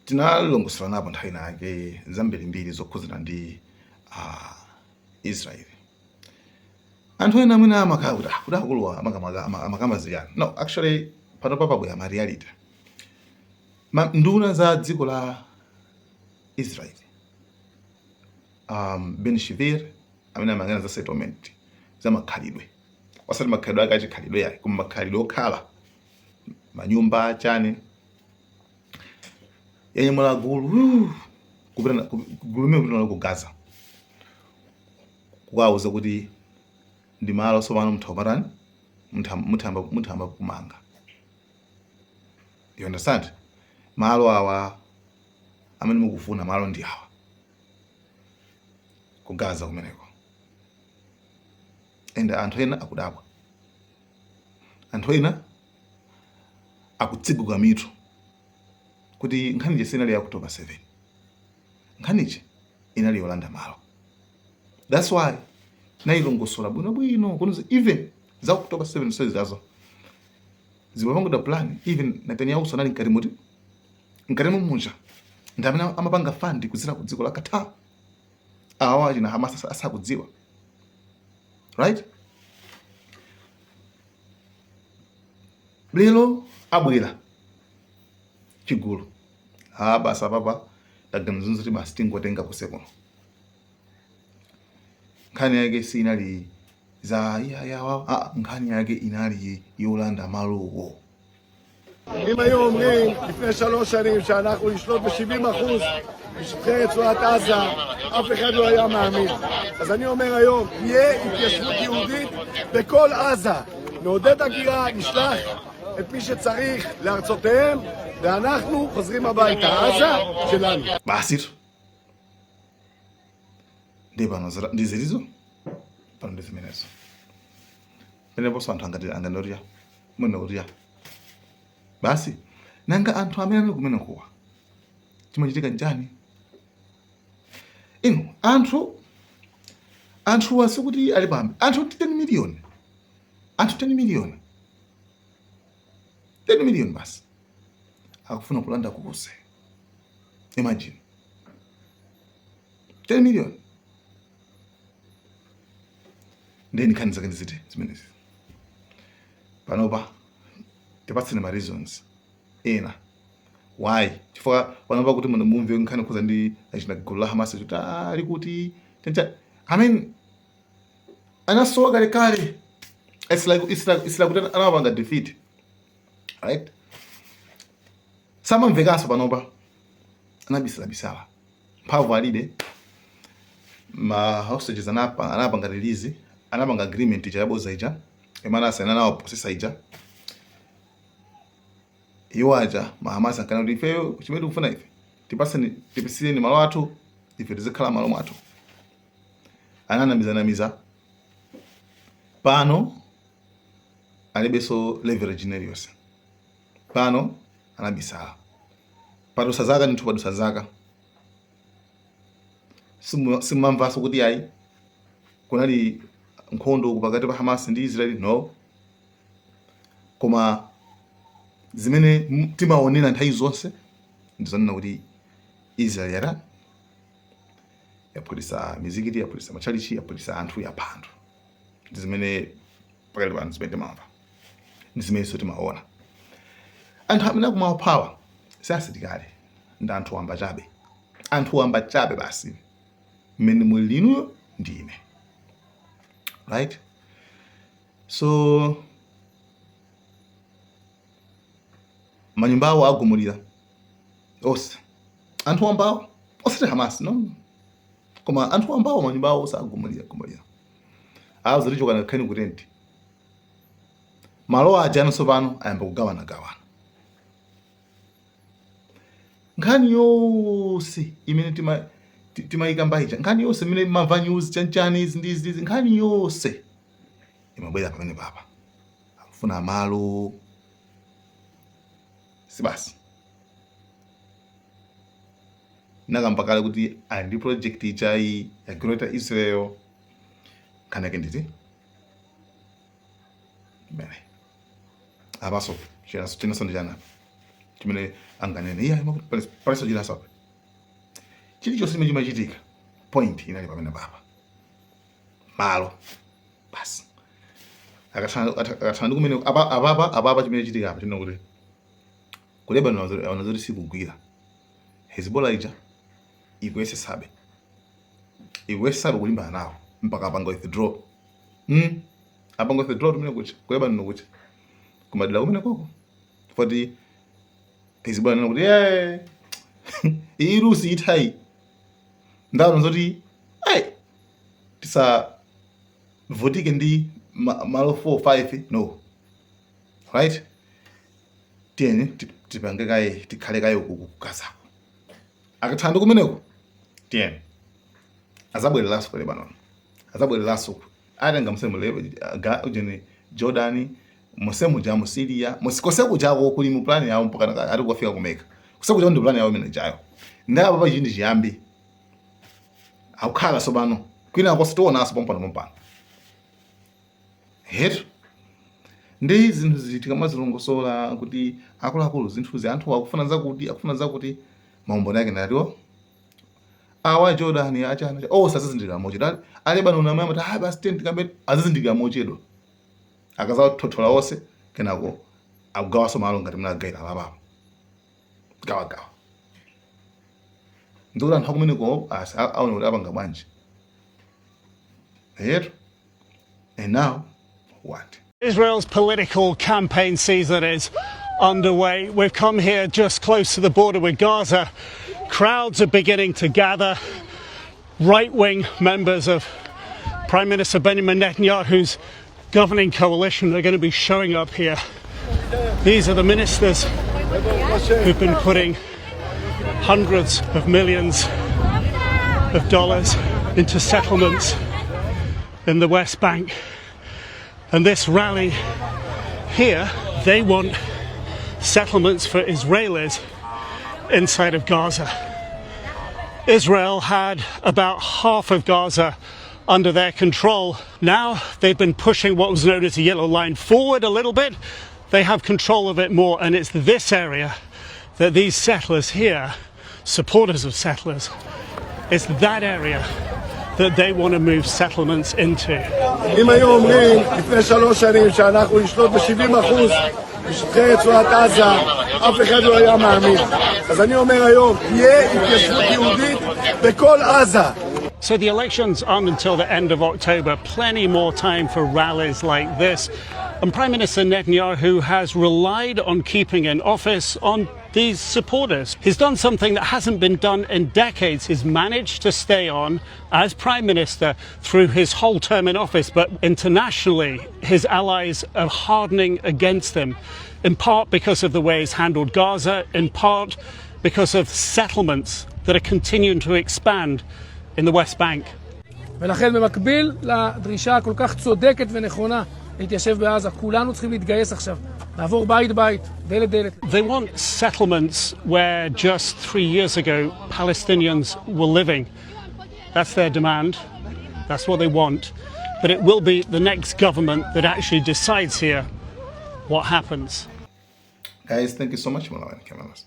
Tinalongosolanapo nthawi inayake zambirimbiri zokhudzana ndi Israel. Anthu ena amene amakhala kuti ah, kuti akuluwa amakamba ziyani. No, actually panopa pabwera ma reality. Nduna za dziko la Israel, Ben Gvir amene amayang'ana za settlement, za makhalidwe, osati makhalidwe ake achikhalidwe yayi, koma makhalidwe okhala manyumba chani, yanyamula gulu kupita gulu limene kupita nalo ku Gaza kukawauza kuti ndi malo tsopano mutha kumatani, muthamba kumanga. You understand? Malo awa amene mukufuna, malo ndi awa ku Gaza kumeneko. And anthu ena akudabwa, anthu ena akutsiguka mitu kuti nkhani ija sinali ya October 7, nkhani ija inali yolanda malo. That's why nayilongosola bwinobwino kunuza even za October 7 sezazo zimapangidwa plan. Even Netanyahu sanali mkati muti mkati mumuja, ndi amene amapanga fund kudzera ku dziko la Qatar. Awa achina Hamas asakudziwa, right? Lero abwera chigulu, ah, basi apapa taganiza kuti basi tingotenga kusekuno. Nkhani yake sinali za iyayawa, ah, nkhani yake inali yolanda malowo. אם היו אומרים לפני 3 שנים שאנחנו נשלוט ב-70% משטחי רצועת עזה, אף אחד לא היה מאמין. אז אני אומר היום, תהיה התיישבות יהודית בכל עזה. נעודד הגירה, נשלח את מי שצריך לארצותיהם, ואנחנו חוזרים הביתה. עזה שלנו. Basi ndi pano ndi zilizo pano ndi zimenezo peneponso anthu angati anganotiya mwina kutiya basi. Nanga anthu amene ali kumenekuwa chimachitika nchani? Inu anthu, anthuwa sikuti ali pambe, anthu 10 million, anthu 10 million, 10 million basi akufuna kulanda kuse. Imagine 10 million. Ndiye nkhani zake ndiziti zimenezi. Panopa tipatseni ma reasons ena why, chifukwa panopa kuti munthu mumve nkhani khuza ndi achina gulu la Hamas kuti ali kuti chancha, I mean, anasowa kalekale. It's like kuti anawapanga defeat, right? Samamvekanso panopa, anabisalabisala, mphamvu alibe. Ma hostages anapanga release, anapanga agreement ija yaboza ija imene asaina nawo process ija. Iwo aja ma Hamas ankana kuti ifeyo chimene tikufuna ife, tipaseni, tipisireni malo athu, ife tizikhala malo mwathu. Ananamizanamiza, pano alibenso leverage ina iliyonse. Pano anabisala, padusa zaka ndithu, padusa zaka simumamvanso kuti ayi kunali nkhondo pakati pa Hamas ndi Israel, no. Koma zimene timaonera nthawi zonse ndizonena kuti Israel yata yaphulitsa mizikiti, yaphulitsa matchalichi, yaphulitsa anthu, yapha anthu. Ndi zimene pakali pano zimene timamva, ndi zimenenso timaona. Anthu amene akumawaphawa si asilikali, ndi anthu wamba chabe, anthu wamba chabe basi, mmene muli linuyo ndi ine, right? So manyumba awo agumulira onse anthu wambawo, osati Hamas, no, koma anthu wambawo manyumba awo onse agumulira gumulira, awuza tichokana kakhani ku tenti. Malo aja tsopano ayamba kugawanagawana. Nkhani yonse imene timayikamba ija, nkhani yonse imene mamva news chanchani, izi ndi izi, nkhani yonse imabwera pamene papa, akufuna malo si basi. Nakamba kale kuti ali ndi project ichayi ya Greater Israel. Nkhani yake nditi imene apaso chinaso, chinaso ndi chani apa? Chimene anganene iya paliso chinaso chilichonse chimene chimachitika, point inali pamene papa malo basi. Akathana ndi kumene apapa chimene chitika apa chino kuti ku Lebanon aona zoti sikugwira. Hezbollah ija ikuyesesabe kulimbana nawo mpaka apanga withdraw, Apanga withdraw tumene kucha ku Lebanon, kucha kumadera kumene koko foti Hezbollah nena kuti ye iyi rusi ithayi ndaona zoti ai tisavutike ndi malo 4 5, no, right, tiyeni tipange kaye, tikhale kaye uku ku Gazako. Akathana ndi kumeneko, tiyeni azabwereranso ku Lebanon, azabwereranso atenga musemu ujeni Jordan, musemu ja mu Syria, musikose kujako kuli mu plan yawo mpaka ati kufika kumeka kusekuja ndi plan yawo imene jayo. Ndi apa pa chindi chiyambi akukhala sopano kwina akosi tionanso pompano pompano hetu. Ndi zinthu zichitika mazilongosola kuti akuluakulu zinthuzi anthu akufuna zakuti akufuna zakuti maumboni ake ndatiwo awa Jordan achana onse azizindikira mochedwa. A Lebanon amwe amati ah basi tenti kambe azizindikira mochedwa akazathothola onse, kenako akugawaso malo ngati mnagayira apapapo gawagawa. Ndikuti anthu akumeneko aone kuti apanga bwanji hetu. And now what? Israel's political campaign season is underway. We've come here just close to the border with Gaza. Crowds are beginning to gather. Right wing members of Prime Minister Benjamin Netanyahu's governing coalition are going to be showing up here. These are the ministers who've been putting hundreds of millions of dollars into settlements in the West Bank. And this rally here, they want settlements for Israelis inside of Gaza. Israel had about half of Gaza under their control. Now they've been pushing what was known as the yellow line forward a little bit. They have control of it more, and it's this area that these settlers here, supporters of settlers, it's that area that they want to move settlements into. אם היו אומרים לפני 3 שנים שאנחנו נשלוט ב-70% משטחי רצועת עזה, אף אחד לא היה מאמין. אז אני אומר היום, תהיה התיישבות יהודית בכל עזה. So the elections aren't until the end of October. Plenty more time for rallies like this. And Prime Minister Netanyahu has relied on keeping in office on these supporters. He's done something that hasn't been done in decades. He's managed to stay on as Prime Minister through his whole term in office. But internationally, his allies are hardening against him, in part because of the way he's handled Gaza, in part because of settlements that are continuing to expand in the West Bank. ולכן במקביל לדרישה הכל כך צודקת ונכונה להתיישב בעזה, כולנו צריכים להתגייס עכשיו, לעבור בית בית, דלת דלת. They want settlements where just 3 years ago Palestinians were living. That's their demand. That's what they want. But it will be the next government that actually decides here what happens. Guys, thank you so much. Malawi Cameras.